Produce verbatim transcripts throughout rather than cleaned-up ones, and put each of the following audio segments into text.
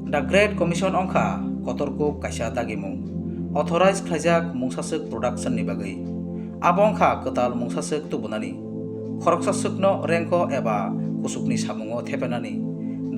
The Great Commission wngkha kotor kuk kaisa dagimung, authorize khlaijak mungsaswk production ni bagwi. Abo wngkha kwtal mungsaswk tubunani, khoroksa swkno rengko eba kuchukni samungo thepenani.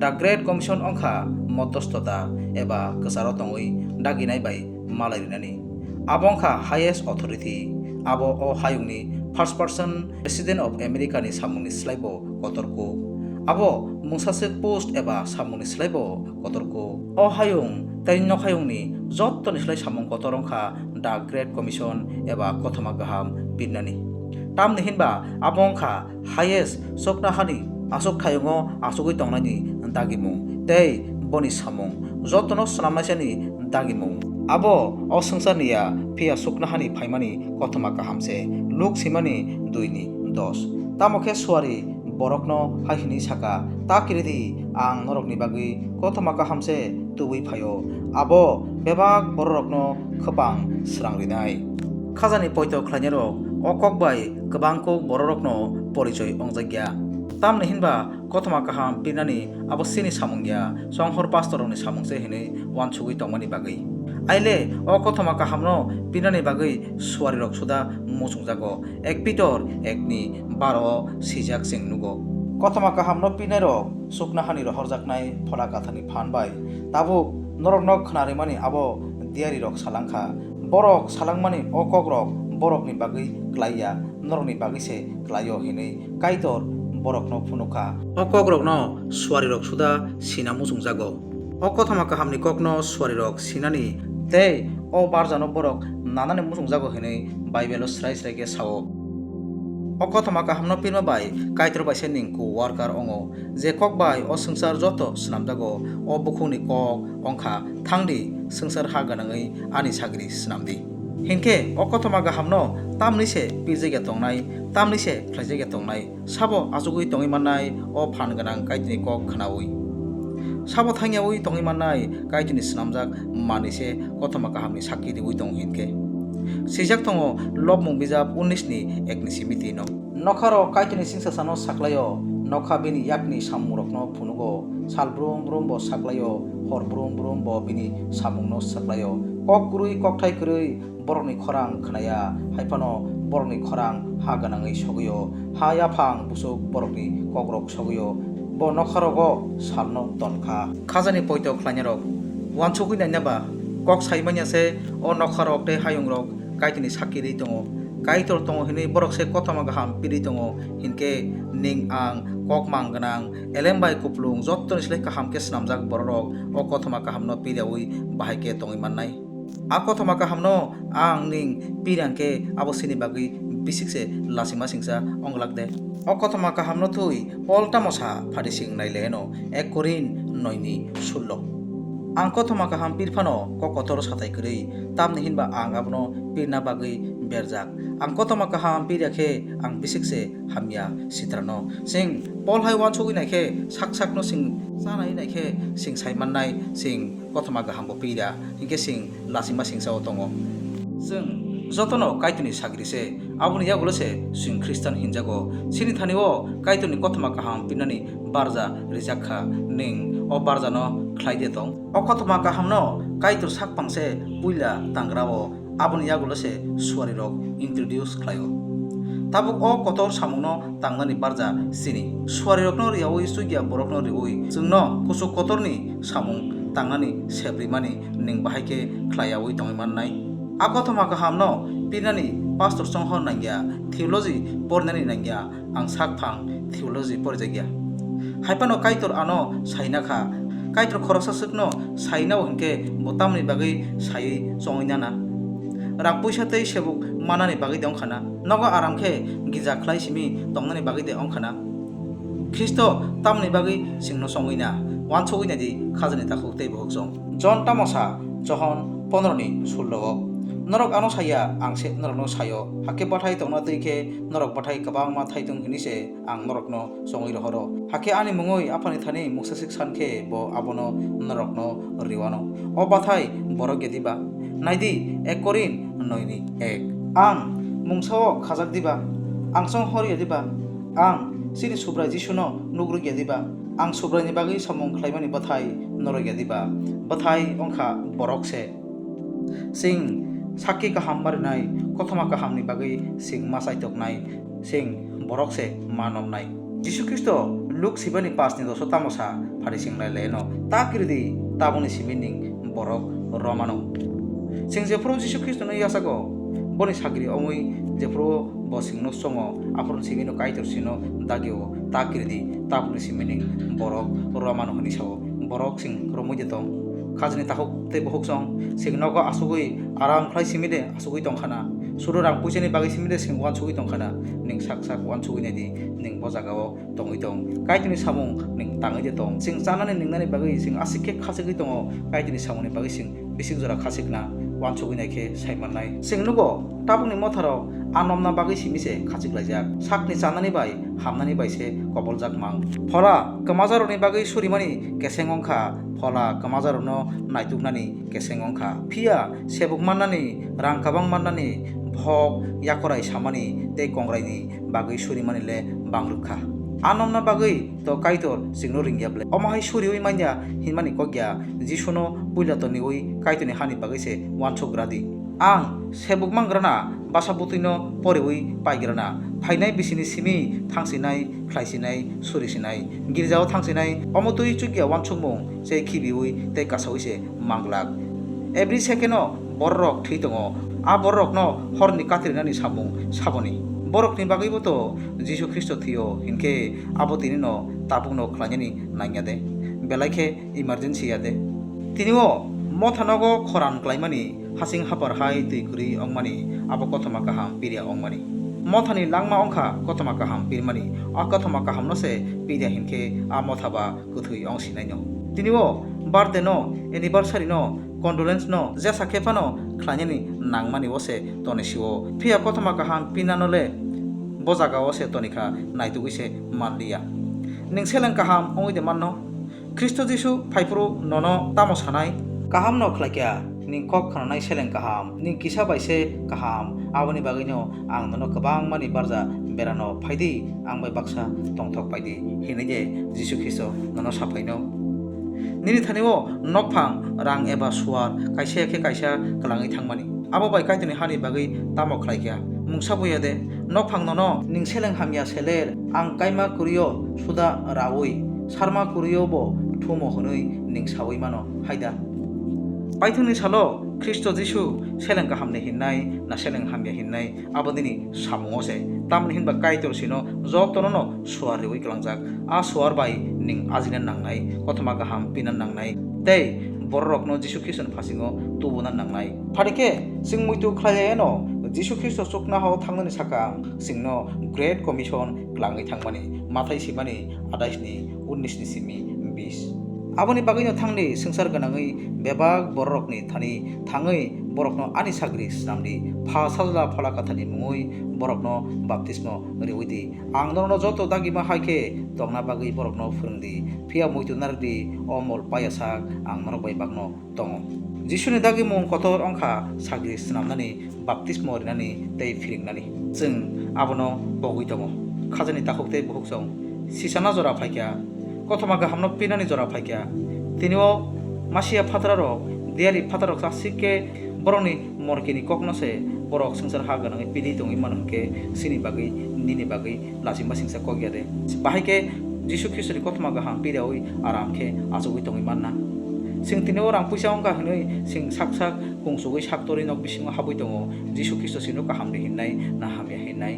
The Great Commission wngkha modostota eba kwcharo tongwi daginai bai malai rinani. Abo wngkha highest authority. Abo o hayungni first person president of America ni samungni slaibo kotor kuk. Abo mungsaswk post eba samungni slaibo kotor kuk. O hayung tei nokhayungni jottoni slai samung kotor wngkha the Great Commission eba kothoma kaham pirnani. Tamni hinba abo wngkha highest chuknohani aswk thayungo achugwi tongnaini dagimung tei boni samung jotono swnamnaisani dagimung. Abo o swngcharni ya, phiya chuknohani phaimani kothoma kaham se. Luk swimani dui ni dos. Tamo khe suari borokno hai hwnwi saka, "Ta kiri di, ang norokni bagwi kothoma kaham se tubui phaio, abo bebak bororokno khwpang srang rinai." Khajani poito khlainairok o kok bai kwbang kuk bororokno porichoi ongjakya. Tamni hinba kothoma kaham pirnani abo chini samung ya, chonghor pastorrokni samung se hwnwi uansugwi tongmani bagwi. Aile o kothoma kahamno pirnani bagwi suarirok suda muchungjago. Ek Pitor ek ni baro o swijak chwng nugo. Kothoma kahamno pirnairok chuknohani rohorjaknai Phola Kathani phan bai tabuk norokno khnarimani abo diyarirok salangkha. Borok salangmani o kokrok borokni bagwi klai ya, norokni bagwi se klai-o hwnwi Kaitor borokno phunukha. O kokrokno suarirok suda sina muchungjago. O kothoma kahamni kokno suarirok sinani tei o barjano borok nanani muchungjago hwnwi Baibelo srai srai khe sao. O kothoma kahamno pirma bai Kaitor bai se ning co-worker wngo, je kok bai o swngchar joto swnamjago. O bukhukni kok wngkha, "Thang di, swngchar ha gwnangwi ani sagri swnam di." Hinkhe o kothoma kahamno tamni se pirjak ya tongnai, tamni se khlaijak ya tongnai, sabo achugwi tongwi mannai o phan gwnang Kaitorni kok khnaui? Sabo thangyaui tongwi mannai Kaitorni swnamjak manwi se kothoma kahamni sakki riui tongo hinkhe? Swijak tongo Lobmung bijap unis ni ek ni simi twi no. Nokharok Kaitorni singsasano saklaio, nokha bini yakni samungrokno phunugo, sal brum brum bo saklaio, hor brum brum bo bini samungno saklaio. Kok kwrwi kokthai kwrwi borokni khorang khnaya, hai phano borokni khorang ha gwnangwi sogwio, ha yaphang busuk borokni kokrok sogwio, bo nokharogo salno tonkha. Khajani poito khlainairok uansugwi naina ba kok sai manya se o nokharok tei hayungrok Kaitorni sakki rwi tongo. Kaitor tongo hwnwi borok se kothoma kaham pirwi tongo, hinkhe ning ang kok mang gwnang, elem bai kupulung, jottoni slai kaham khe swnamjak bororok o kothoma kahamno piraui bahai khe tongwi mannai. A kothoma kahamno ang ning pirang khe abo chini bagwi bisik se lasima singsa wnglak de. O kothoma kahamno twi Pol tamo sa phadi sing nai le eno, Ek Korin noi ni sullo. Ang kothoma kaham pir phano kok kotor satai kwrwi, tamni hinba ang abono pirna bagwi berjak. Ang kothoma kaham pir ya khe ang bisik se hamya sitrano. Sing Pol hai uansugwi nai khe sak sakno sing chanai nai khe sing sai mannai, sing kothoma kaham bo pira, hinkhe sing lasima singsa o tongo. Chwng jotono Kaitorni sagri se, aboni yagulo se chwng Khristan hinjago. Chini thani o Kaitorni kothoma kaham pirnani barja rijak kha, ning o barjano khlai de tong. O kothoma kahamno Kaitor sakphang se puila tangra o, aboni yagulo se suarirok introduce khlai o. Tabuk o kotor samungno tangnani barja chini. Suarirokno riyaui chukya borokno riui chwngno kuchuk kotorni samung tangnani sep rimani ning bahai khe khlaiyaui tongwi mannai. A kothoma kahamno pirnani pastor chonghor nangya, theology porinani nangya, ang sakphang theology porijakya. Hai phano Kaitor ano saina kha. Kaitor khoroksa swkno saina o hinkhe bo tamni bagwi saiwi chongwi nana? Rang puisa tei sebuk manani bagwi de wngkha na? Nogo aram khe gija khlai simi tongnani bagwi de wngkha na? Khristo tamni bagwi chwngno chongwi na? Uansugwi nai di khajani takhuk tei bukhuk chwng. Jon tamo sa? Johon pondro ni sullo o. Norok ano saya, ang se norokno saio, hakhe bathai tongna twi khe norok bathai kwbangma thai thung hwnwi se ang norokno chongwi rohoro. Hakhe ani mungwi Aphani thani mungsaswk san khe bo abono norokno rwino. O bathai borok ya diba? Nai di, Ek Korin noi ni ek. Ang mungsa o khajak diba? Ang chonghor ya diba? Ang chini Subrai Jisuno nuk rwk ya diba? Ang Subraini bagwi samung khlaimani bwthai norok ya diba? Bwthai wng kha borok se. Chwng sakki kaham barinai, kothoma kahamni bagwi chwng ma chaitoknai, chwng borok se ma noknai. Jisu Khristo Luk sibani pash ni doso tamo sa phari chwng lai laino, "Ta kiri di, tabukni simi ning borok rw mano." Chwng jephuru Jisu Khristono yachago, boni sagri wngwi jephuru bo chwngno chongo, aphuru simi no Kaitor sino dagio, "Ta kiri di, tabukni simi ning borok rw mano," hwnwi sao. Borok chwng romwi de tong. Khajani takhuk tei bukhuk chwng, chwng nogo asugwi aram khlai simi de asugwi tong khana. Sudu rang puisani bagwi simi de chwng uansugwi tong khana. Ning sak sak uansugwi nai di, ning bo jagao tongwi tong. Kaitorni samung ning tangwi de tong. Chwng chanani ningnani bagwi chwng aswk khe khachigwi tongo. Kaitorni samungni bagwi chwng bising jora khachikna uansugwi nai khe sai mannai. Chwng nugo, tabukni motharok a nomna bagwi simi se khachik laijak. Sakni chanani bai hamnani bai se koboljak mang. Phola kwmajarokni bagwi surimani keseng wng kha, phola kwmajarokno naituknani keseng wng kha. Phiya sebuk mannani, rang kabang mannani, bhok yakorai samani tei kongraini bagwi surimani le bangrwk kha. A nomna bagwi to Kaitor chwngno ringya ble. Omo hai suriui manya hinmani kok ya, Jisuno puila toniui Kaitorni hani bagwi se uansuk gra di. Ang sebuk mangrana basa bwtwino poriui paigrana, phainai bisini simi thangsinai, khlaisinai, surisinai, girjao thangsinai, omo twi chukya uansukmung se khibiui tei kasaui se manglak. Every second-o bororok thwi tongo. A bororokno horni katrinani samung saboni. Borokni bagwibo to Jisu Khristo thwio hinkhe abo tinino tabukno khlainani nangya de. Belai khe emergency ya de. Tini o motha nogo khoran klaimani, hasing hapar hai twi kwrwi wngmani, abo kothoma kaham pirya wngmani. Mothani langma wngkha kothoma kaham pirmani. A kothoma kahamno se pirya hinkhe a motha ba kwthwi wng sinaino. Tini o birthday no, anniversary no, condolence no jesa khe phano khlainani nangmani o se toni sio. Phiya kothoma kaham pinano le bo jaga o se toni kha, naitugwi se manliya. Ning seleng kaham wngwi de manno? Khristo Jisu phaiphuru nono tamo sanai? Kaham no khlaikya, ning kok khnanai seleng kaham, ning kisa bai se kaham, aboni bagwino ang nono kwbangmani barja berano phaidi, ang bai baksa tongthok paidi, hinwi de Jisu Khristo nono saphaino. Nini thani o nokphang, rang eba suar kaisa khe kaisa kwlangwi thangmani. Abo bai Kaitorni hani bagwi tamo khlai kha? Mungsa buya de, nokphang nono ning seleng hamya seler, ang kaima kwrwio suda raui, sarma kwrwio bo thumo hwnwi ning saui mano, hai da? Paithakni salo Khristo Jisu seleng kahamni hinnai na seleng hamya hinnai, abo nini samungo se. Tamni hinba Kaitor sino jotono no suar riui kwlangjak. A suar bai ning ajina nangnai, kothoma kaham pina nangnai, tei bororokno Jisu Khristoni phasingo tubuna nangnai. Phari khe, chwng muitu khlai eno Jisu Khristo chuknohao thangnani sakang chwngno Great Commission kwlangwi thangmani, Mathai sibani adais ni unnis ni simi bis. Aboni bagwino thangdi swngchar gwnangwi bebak bororokni thani thangwi borokno ani sagri swnamdi. Pha Sajla Phola Kwtharni mungwi borokno baptismo riui di. Ang norokno joto dagima hai khe tongna bagwi borokno phwrwng di. Phiya muitu narwk di, o mol paya sak ang norok bai bakno tongo. Jisuni dagimung kotor wng kha sagri swnamnani, baptismo rinani tei phiringnani. Chwng abono pogwi tongo. Khajani takhuk tei bukhuk chwng sisana jora phai kha, kothoma kahamno pinani jora phai kha. Tini o Masia phatrarok, diyari phatrarok chasik khe borokni morkini kokno se borok swngchar ha gwnangwi pidi tongwi mano hwnkhe chini bagwi, nini bagwi lachima singsa kok ya de? Bahai khe Jisu Khristoni kothoma kaham piriyaui aram khe achugwi tongwi manna. Chwng tini o rang puisa wngkha hwnwi chwng sak sak kungsugwi sak torwi nok bisingo habwi tongo. Jisu Khristo chwngno kaham di hinnai na hamya hinnai?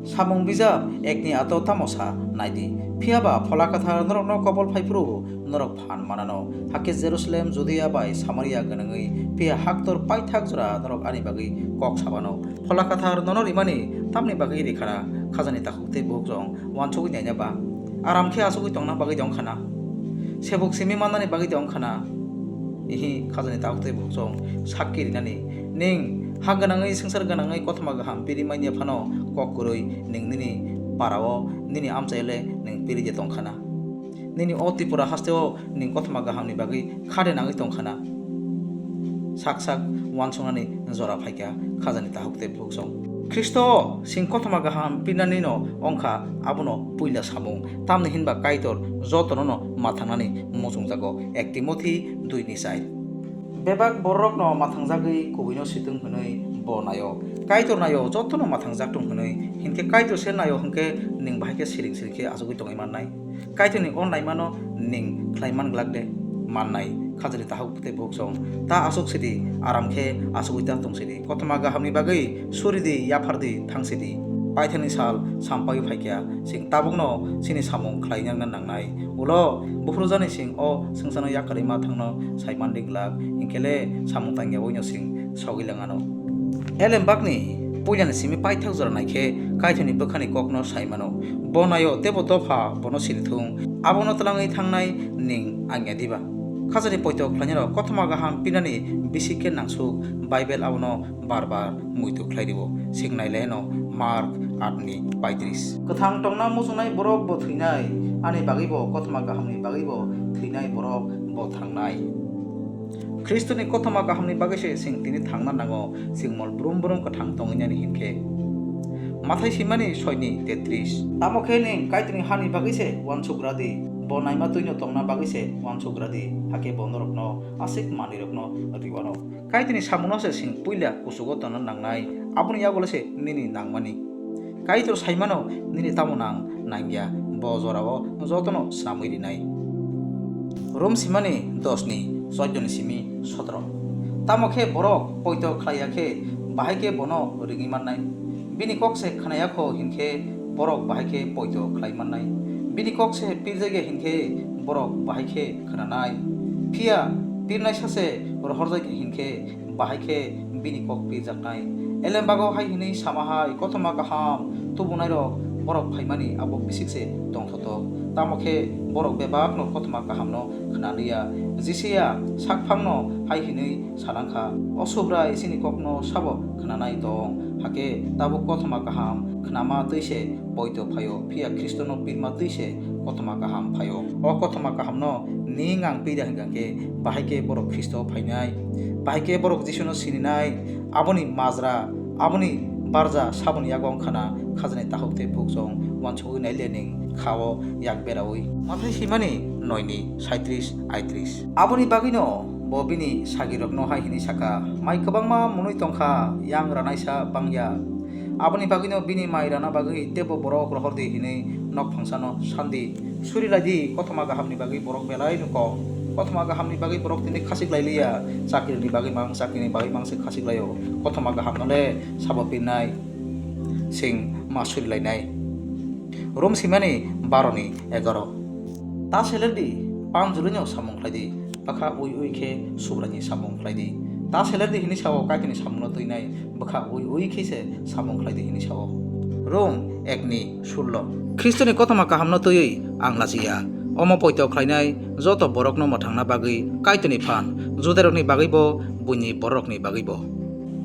Samung bijap ekni ato tamo sa nai di. Phiya ba Phola Kwthar norokno kobol phai phuru norok phan manano. Hakhe Jerusalem, Judia bai Samaria gwnangwi phiya haktor paithak jora norok ani bagwi kok sabano. Phola Kwthar nono rimani tamni bagwi rikhana? Khajani takhuk tei bukhuk chwng uansugwi naina ba? Aram khe achugwi tongna bagwi de wngkhana? Sebuk simi mannani bagwi de wngkhana? Ihi, khajani takhuk tei bukhuk chwng sakki rinani. Ning ha gwnangwi swngchar gwnangwi kothoma kaham piri manya phano kok kwrwi ning nini parao nini amchaio le ning piri de tongkhana? Nini o Tripura hasteo ning kothoma kahamni bagwi kha de nangwi tongkhana? Sak sak uansuknani jora phaikha khajani takhuk tei bukhuk chwng. Khristo o chwng kothoma kaham pirnani no wngkha abono puila samung, tamni hinba Kaitor jotono no mathangnani muchungjago, ek Timothi dui ni char. Bebak bororokno mathangjagwi kubuino situng hwnwi bo naio. Kaitor naio, jotono mathangjak tong hwnwi. Hinkhe Kaitor se naio hwnkhe nwng bahai khe siring siring khe achugwi tongwi mannai. Kaitorni o naimano nwng khlai man glak de? Mannai. Khajani takhuk tei bukhuk chwng ta achuk sidi, aram khe achugwi ta tong sidi. Kothoma kahamni bagwi suridi, yaphardi, thangsidi. Paithakni sal sampaiwi phaikha, chwng tabukno chini samung khlaina nangnai. Ulo buphurjani chwng o swngcharno yakarwi ma thangno sai mandi glak, hinkhe le samung tangyawi no chwng sogwi lang ano. Elem bakni puilani simi paithak jora naikhe Kaitorni bwkhani kokno sai mano. Bo naio teibo dopha bono sini thung. Abono twlangwi thangnai nwng angya diba? Khajani poito khlainai rok kothoma kaham pinani bisik khe nangsuk, Bible abono bar bar muitu khlai rio. Sing nai le no Mark aat ni paitris. Kwthang tongna muchungnai borok bo thwinai, ani bagwi bo kothoma kahamni bagwi bo thwinai borok bo thangnai. Khristoni kothoma kahamni bagwi se sing tini thangna nango, sing mol brum brum kwthang tongwi nani hinkhe. Mathai simani soi ni tetris. Tamo khe ning Kaitorni hani bagwi se uansuk radi, bo naima twino tongna bagwi se uansuk radi, hakhe bo norokno aswk manwirokno rwi anw. Kaitorni samungno se sing puila kuchugo tongna nangnai, aboni yagulo se nini nangmani. Kaitor saimano nini tamo nang nangya, bo jorao jotono swnamwi rinai. Rom simani dos ni choddo ni simi sotro. Tamo khe borok poito khlaiya khe bahai khe bono ringwi mannai. Bini kok se khnaya kho hinkhe borok bahai khe poito khlai mannai. Bini kok se pirjakya hinkhe borok bahai khe khnanai. Phiya pirnaisa se rohorjakya hinkhe bahai khe bini kok pirjaknai. Elembago hai hwnwi sama hai, kothoma kaham tubunairok borok phaimani abo bisik se tongthotok. Tamo khe borok bebakno kothoma kahamno khna liya. Jisiya sakphangno hai hwnwi salangkha, "O Subrai, chini kokno sabo khnanai tong?" Hakhe tabuk kothoma kaham khnama twi se poito phaio, phiya Khristono pirma twi se kothoma kaham phaio. O kothoma kahamno ning ang pida hwnkha khe, bahai khe borok Khristo phainai, bahai khe borok Jisuno sininai, aboni majra, aboni barja saboni yago wngkhana, khajani takhuk tei bukhuk chwng uansugwi nai le ning kha-o yak beraui. Mathai simani noi ni saitris aitris. Aboni bagwino bo bini sagirokno hai hwnwi sakha, "Mai kwbangma mwnwi tongkha, yang ranaisa bangya." Aboni bagwino bini mai rana bagwi teibo borok rohor di hwnwi nok phangsano sandi. Suri lai di, kothoma kahamni bagwi borok belai no kok. Kothoma kahamni bagwi borok tini khachik lai liya. Chakrini bagwi mang, chakrini bagwi mang se khachik laio. Kothoma kahamno le sabo pirnai, sing ma suri lainai. Rom simani baro ni egaro. Ta seler di, panjurino samung khlai di. Bwkha ui ui khe Subraini samung khlai di. Ta seler di hwnwi sao, Kaitorni samungno twinai, bwkha ui ui khe se samung khlai di hwnwi sao. Rom ek ni sullo. Khristoni kothoma kahamno twiwi ang lachiya. Omo poito khlainai joto borokno mwthangna bagwi Kaitorni phan, Judairokni bagwibo, buini bororokni bagwibo.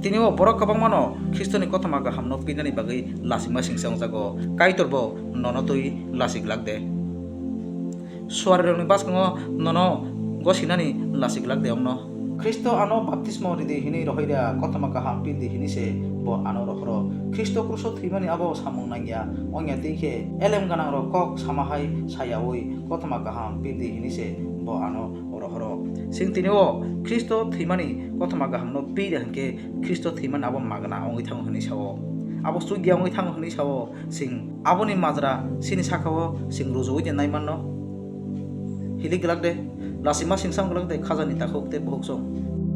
Tini o borok kwbangmano Khristoni kothoma kahamno pinani bagwi lachima singsa wngjago. Kaitorbo nono twi lachi glak de. Suarirokni bwskango nono gosinani lachi glak de wngno. Khristo ano baptismo ridi hwnwi rohorya, kothoma kaham pirdi hwnwi se bo ano rohoro. Khristo kruso thwimani abo samung nangya, wngya twi khe elem gwnangrok kok sama hai sayaui kothoma kaham pirdi hwnwi se bo ano rohoro. Sing tini o Khristo thwimani kothoma kahamno pir hwnkhe Khristo thwimani abo magna wngwi thango hwnwi sao. Abo chukya wngwi thango hwnwi sao. Sing aboni majra chini saka-o sing rujuwi de nai manno. Hilik glak de, lachima singsa wng glak de, khajani takhuk tei bukhuk chwng.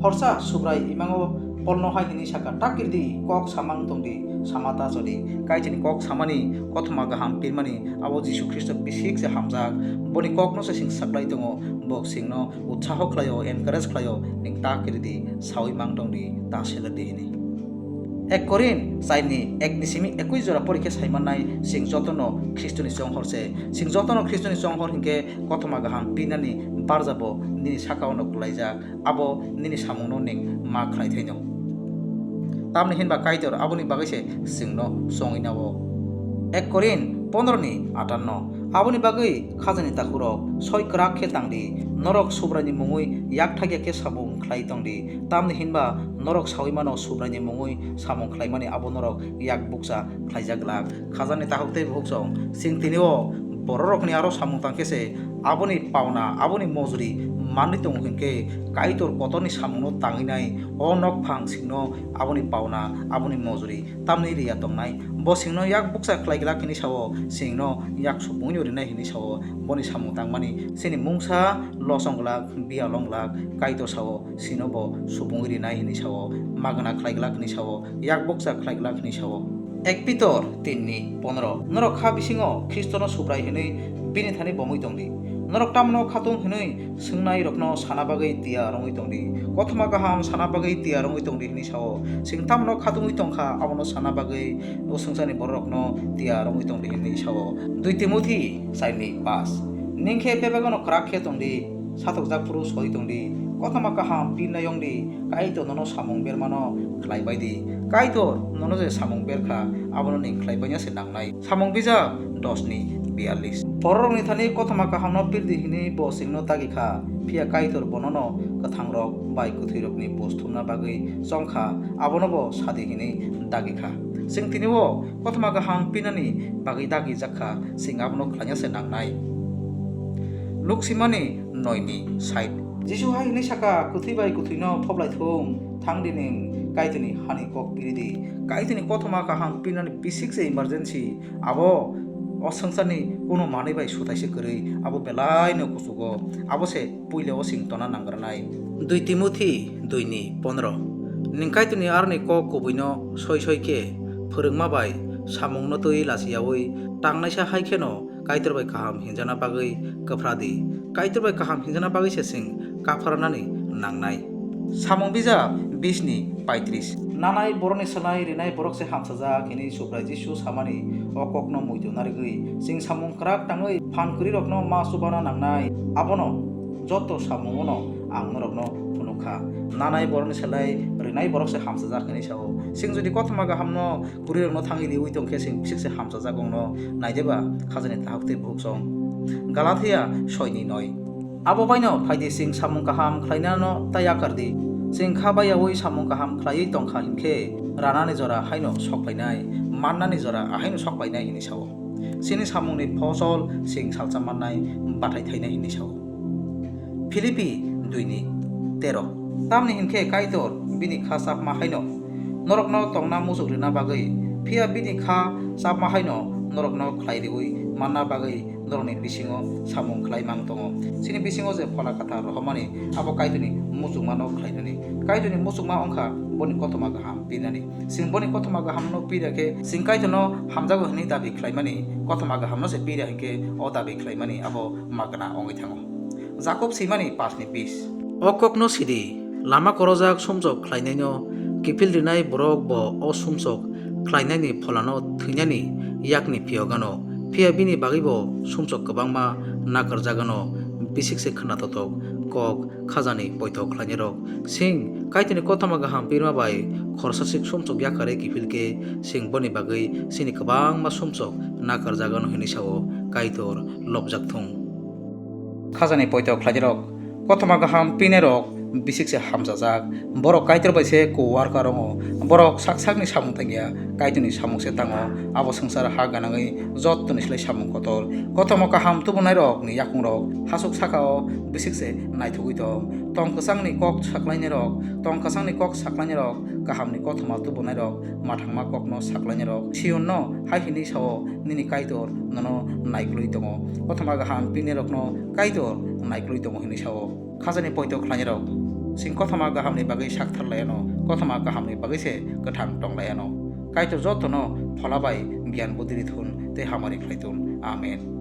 Horsa Subrai imango Polno hai hwnwi saka, "Ta kir di, kok samang tong di, sama ta cho di." Kaitorni kok samani, kothoma kaham pirmani, abo Jisu Khristo bisik se hamjak. Boni kokno se sing saklai tongo, bo singno utsaho khlaio, encourage khlaio, "Ning ta kir di, saui mang tong di, ta seler di," hwnwi. Ek Korin char ni ek ni simi ekui jora pori khe sai mannai, sing jotono Khristoni chonghor se. Sing jotono Khristoni chonghor hinkhe kothoma kaham pinani barjabo nini saka-o no kwlaijak, abo nini samungno ning ma khlai thaino. Tamni hinba Kaitor aboni bagwi se singno chongwi nao. Ek Korin pondro ni atanno. Aboni bagwi khajani takhurok, soi kwrak khe tang di, norok Subraini mungwi yak thakya khe samung khlai tong di. Tamni hinba norok saui mano Subraini mungwi samung khlaimani abo norok yak bukcha khlaijak glak. Khajani takhuk tei bukhuk chwng, chwng tini o bororokni aro samung tang khe se aboni pauna, aboni mojori manwi tongo hinkhe Kaitor kotorni samungno tangwi nai o nokphang chwngno aboni pauna, aboni mojori tamni riya tongnai. Bo chwngno yak bukcha khlai glak hinwi sao, chwngno yak supungno rinai hinwi sao. Boni samung tangmani chini mungsa losong glak, biyal wng glak, Kaitor sao, chwngno bo supungwi rinai hinwi sao, magna khlai glak hinwi sao, yak bukcha khlai glak hinwi sao. Ek Pitor tin ni pondro. Norok kha bisingo Khristono Subrai hinwi bini thani bomwi tong di. Norok tamno khatung hinwi swngnairokno sana bagwi tiyar wngwi tong di. Kothoma kaham sana bagwi tiyar wngwi tong di hinwi sao. Chwng tamno khatungwi tong kha, abono sana bagwi o swngcharni bororokno tiyar wngwi tong di hinwi sao. Dui Timothi char ni pas. Ningkhe bebak'-ono kwrak khe tong di, satokjak phuru soi tong di, kothoma kaham pirnai wng di, Kaitor nono samung bermano khlai bai di. Kaitor nono je samung ber kha, abono ning khlai baina se nangnai. Samung bijap dos ni biyallis. Bororokni thani kothoma kahamno pir di hwnwi bo chwngno dagi kha, phiya Kaitor bonono kwthangrok bai kwthwirokni buj thumna bagwi chong kha, abono bo sa di hwnwi dagi kha. Chwng tini o kothoma kaham pinani bagwi dagi jak kha, chwng abono khlaina se nangnai. Luk simani noi ni sait. Jisu hai hwnwi saka, kwthwi bai kwthwino phoblai thung, thang di nwng Kaitorni hani kok piri di. Kaitorni kothoma kaham pinani bisik se emergency. Abo o swngcharni kunu manwi bai sutaisa kwrwi, abo belaino kuchugo, abo se puila o chwng tongna nangrwnai. Dui Timothi dui ni pondro. Nwng Kaitorni aroni kok kubuino soi soi khe phwrwngma bai samungno twi lachiyaui tangnaisa hai kheno Kaitor bai kaham hinjana bagwi kwphra di. Kaitor bai kaham hinjana bagwi se chwng kapharanani nangnai. Samung bijap bis ni paitris. Nanai borokni slai rinai borok se hamsajak hinwi Subrai Jisu samani o kokno muitu narigwi, chwng samung kwrak tangwi phan kwrwirokno ma chubana nangnai. Abono joto samungono ang norokno phunuk kha. Nanai borokni slai rinai borok se hamsajak hinwi sao. Chwng jodi kothoma kahamno kwrwirokno thangwi riui tong khe chwng bisik se hamsajak wngno nai de ba khajani tahuk tei bukhuk chong. Galatia soi ni noi. Abo baino phai di, chwng samung kaham khlainano ta yakar di. Chwng kha baiyaui samung kaham khlaiwi tong kha hinkhe ranani jora haino sok phainai, mannani jora ahaino sok phainai hinwi sao. Chini samungni phosol chwng salsa mannai, bathai thainai hinwi sao. Philippi dui ni tero. Tamni hinkhe Kaitor bini kha chapma haino norokno tongna muchuk rwna bagwi, phiya bini kha chapma haino norokno khlai riui manna bagwi norokni bisingo samung khlai mang tongo. Chini bisingo je Phola Kwthar rohormani, abo Kaitorni muchungmano khlainani. Kaitorni muchungma wngkha boni kothoma kaham pinani. Chwng boni kothoma kahamno pira khe, chwng Kaitorno hamjago hwnwi dabi khlaimani, kothoma kahamno se pira hinkhe o dabi khlaimani abo magna wngwi thango. Jakob swimani pas ni bis. O kokno sidi, lama korojak sumsok khlainaino kiphil rinai borok bo o sumsok khlainaini pholano thwinani yakni phiyogano, phiya bini bagwibo sumsok kwbangma nakarjagano, bisik se khwnatotok kok khajani poito khlainairok. Chwng Kaitorni kothoma kaham pirma bai khorsasik sumsok yakarwi kiphil khe, chwng boni bagwi chini kwbangma sumsok nakarjagano hinwi sao, Kaitor lobjak thung. Khajani poito khlainairok, kothoma kaham pinairok bisik se hamsajak. Borok Kaitor bai se co-worker wngo. Borok sak sakni samung tangya, Kaitorni samung se tango. Abo swngchar ha ganangwi jottoni slai samung kotor. Kothoma kaham tubunairokni yakungrok hasuk sakao bisik se naithogwi tong. Tong kwchangni kok saklainairok, tong kwchangni kok saklainairok, kahamni kothoma tubunairok, mathangma kokno saklainairok. Sionno hai hwnwi sao, nini Kaitor nono naikolwi tongo. Kothoma kaham pinairokno Kaitor naikolwi tongo hwnwi sao. Khajani poito khlainairok, chwng kothoma kahamni bagwi sak tharlaiano, kothoma kahamni bagwi se kwthang tonglaino. Kaitor jotono phola bai giyan budi rithun tei hamari khlaithun. Amen.